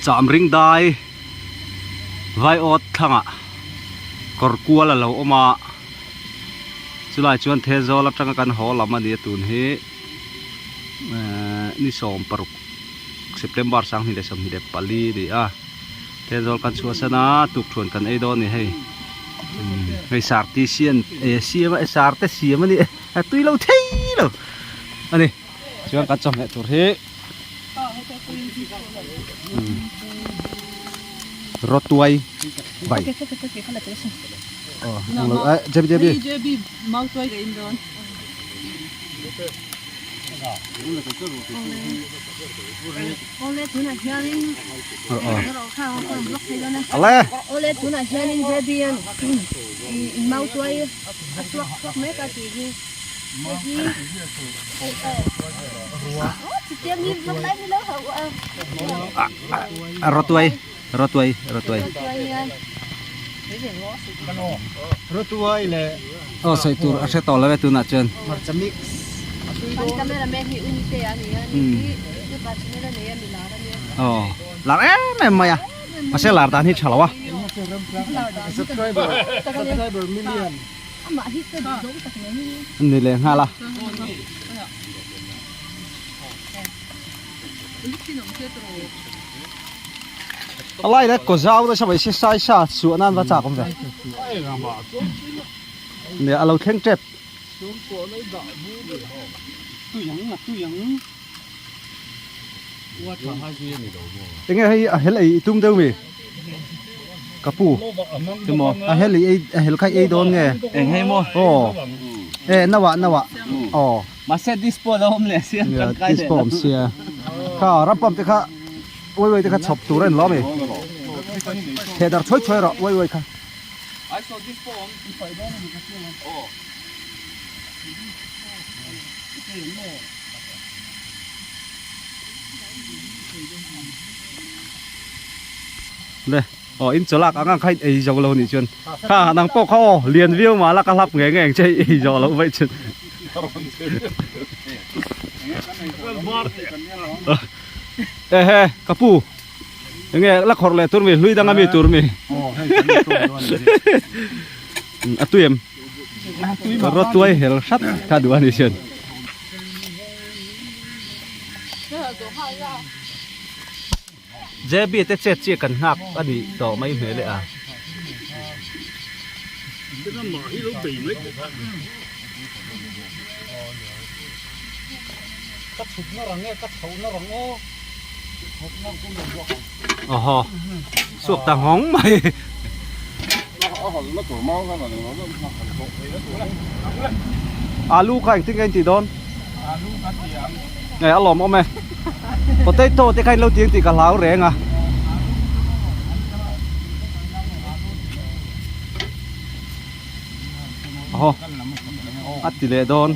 Cham ring dai vaiawt thlangah kawr kual a lo awm a chulai chuan Thenzawl atanga kan haw lam a ni a tun hi ehh ni 16 September 2024 a ni a Thenzawl kan chhuahsan a tukthuan kan ei dawn a ni hei hei sarti siam eh siam a sarte siam a ni a tui lo thei lo a ni chuan kan chawhmeh tur hi. Rawtuai bai JB JB JB mautuai ka in dawn Ole tunah hianin Ale Ole tunah hianin JB an in mautuai a suak suak mek a tih hi Rawtuai rawtuai rawtuai Rawtuai leh aw sawi tur a hre tawh lo e tunah chuan hmarcha mix aw lar em em mai a mahse lar dan hi tha lo a. Subscriber subscriber million. Ni leh nghal a. A lai la kaw zau nasa mai se sai sa suah nan va chak awm ve. Nia a lo thleng tep. Enge hei a hel ei tum deuh mi? Ka pu emaw a hel ei a hel kha ei dawn nge? Eng hei maw? Aw e nauah nauah aw. Mahse dispo lo awm leh sia tangkai leh. Dispo awm sia. Kha ram pump te kha uai uai te kha chhawp tur a ni lo ami? Theh dar chhuai chhuai rawh uai uai kha. Le aw in chawlak ang ang kha in ei zo lo nih chuan kha nang pawh kha aw lian viau mah la ka hlap ngei ngei ang che ei zo loh vaih chuan ehe ka pu enge la khawrh leh tur mi hlui dang ami tur mi a tui em rawtuai hel hrat kha duh a ni chuan. JB te chet chiah kan nghak a nih tawh mai hmel e a. Awhaw suak ta nghawng mai. Alu kha engtin nge in tih dawn? Nge a lawm awm e. Potato te kha in lo ti ang tih ka hlau reng a. Ahaw a ti leh dawn.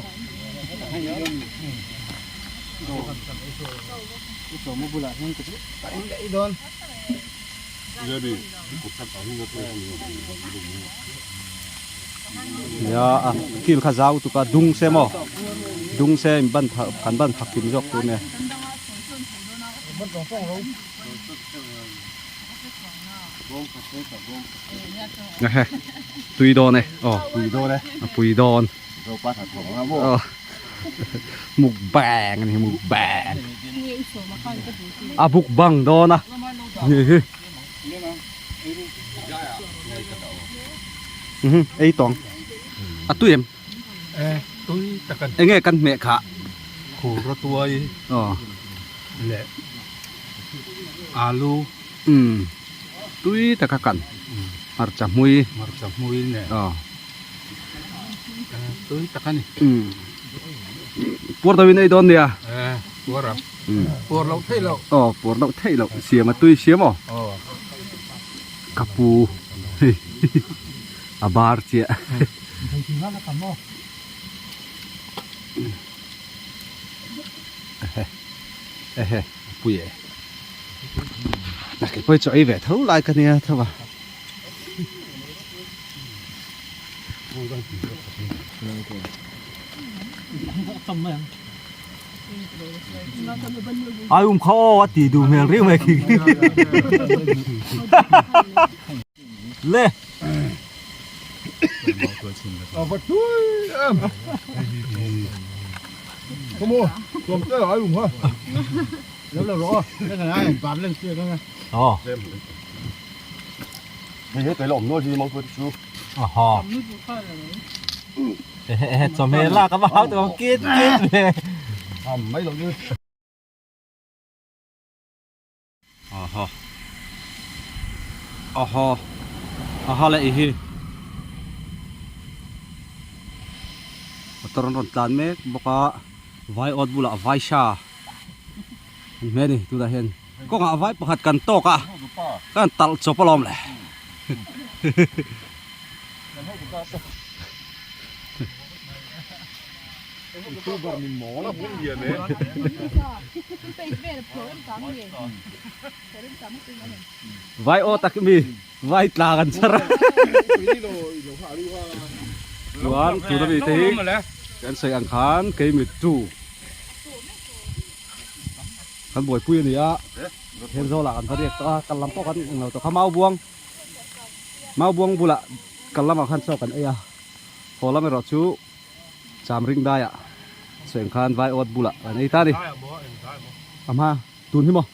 Nia a kil kha zau tuk a dung se maw dung se in ban phah kan ban phah kim zawk tur nia. Ehe tui dawn e aw pui dawn e a pui dawn aw mukbang a ni mukbang a mukbang dawn a ni hi ei tawng a tui em enge kan hmeh khah khur rawtuai aw leh alu tui taka kan hmarcha hmui hmarcha hmui nen aw. Tui tak a ni. Puar deuhin ei dawn nia. Eh, puar a. Puar loh theih loh. Aw, puar loh theih loh. Siam a tui siam aw. Aw. Ka pu. A bar chiah. Ehe. Ehe, pui e. Keipawh hi chaw ei ve tho lai ka nia tho a. Ai um kha aw a tih duh hmel riau mai khi le. Aw. Aha. Chawhmeh lak a va hau tawh ang kit kit ve. Aha. Aha. Aha le i hi. Motor an rawn tlan mek bawk a vai awt bulah vai sha an hmel a ni tunah hian kawngah vai pakhat kan tawk a kan talh chawp alawm le. Vai aw tak mi vai tla kan char a chuan tuna mi te hi kan sawi ang khan keimi tu kan buaipui a ni a Thenzawl ah kan va riak tawh a kal lam pawh kan englo tawh kha Maubuang Maubuang bulah kal lamah khan chaw kan ei a haw lam erawh chu Chamring daiah sawi ang khan vai awt bulah kan ei ta a ni a hma tun hi maw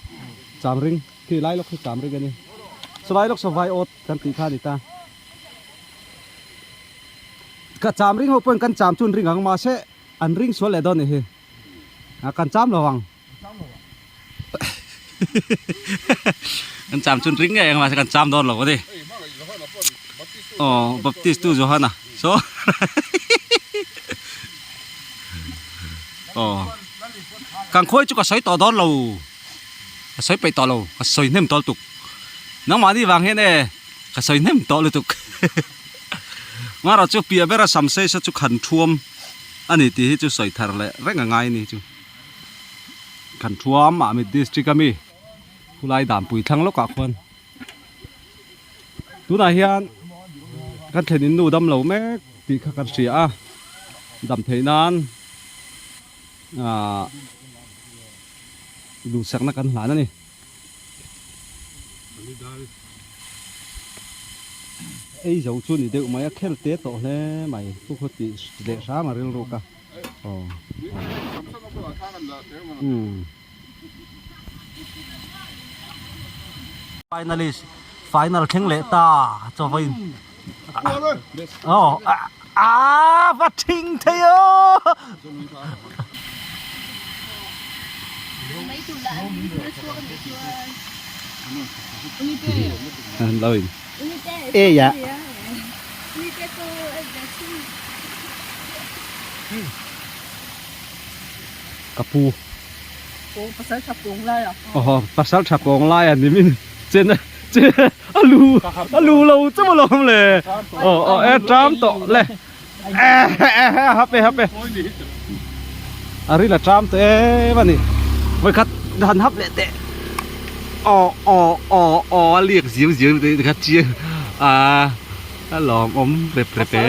Chamring khi lai lawk hi Chamring a ni chulai lawk saw vai awt kan tih kha a ni ta ka Chamring ho pawhin kan cham chu an ring ang mahse an ring sual leh dawn a ni hi a kan cham lo ang. Kan cham chun ring ngei ang mahse kan cham dawn lo a ni. Aw Baptist tu Johana so aw kan khawi chu ka sawi tawh dawn lo ka sawi peih tawh lo ka sawi hnem tawh lutuk nangmahni vang hian e ka sawi hnem tawh lutuk marawh chu piah bera sam sei sa chu khan thuam a ni tih hi chu sawi thar leh reng a ngai a ni chu. Kan thuam Mamit district ami khulai danpui thlang lawkah khuan tunah hian kan thlen in nu dam lo mek tih kha kan hria a dam theih nan ahh duhsakna kan hlan a ni. Ei zo chu ni deuh mai a khel te tawh hle mai chu khaw tih leh hram a rilruk a. Finalist final thleng leh ta chawin aw a va thing thei aw e ya Ka pu. Aw pasal tha pawng lai a. Aw pasal tha pawng lai a ni min chen chen a lu a lu lo chu maw lawm le. Aw aw e tram tawh le. Hape hape. A ril a tram tawh em a ni. Vawikhat han hap leh teh. Aw aw aw aw a liak ziau ziau te kha chiang a a lawmawm rep rep e.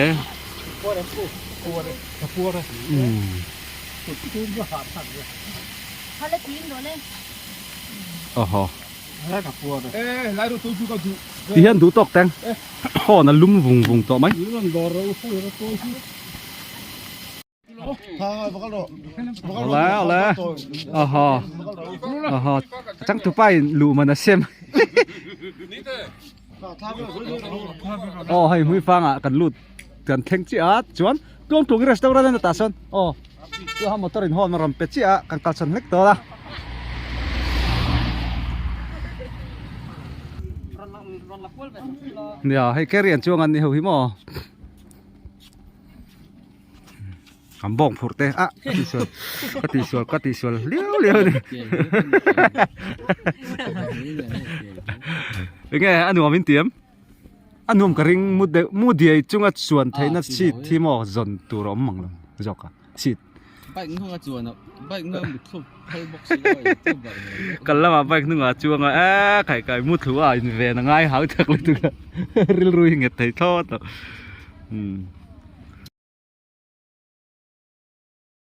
Awhaw. Ti hian duh tawk teng hawn a lum vung vung tawh mai. Awle awle awhaw awhaw changtupa in luh man a sem aw hei hmuifangah kan lut kan thleng chiah a chuan Tuangtlung restaurant a ni tah sawn aw chuha motor in hawn a rawn pe chiah a kan kalchhan hlek dawn a. Nia hei carrier chuang an ni ho hi maw. Kan bawng phurh te a ka tihsual ka tihsual ka tihsual liau liau a ni enge a nuam in tiam a nuam ka ring mu deuh mu diai chunga chuan theihna seat hi maw zawn tur a awm mang lo zawk a seat bike hnunga chuan a bike hnunga mutthlu phal bawk si lo a chu bar kal lamah bike hnungah chuang a eee khai kai mutthlu a inven a ngai hau tak lutuk a rilru hi nghet thei thlawt lo umm.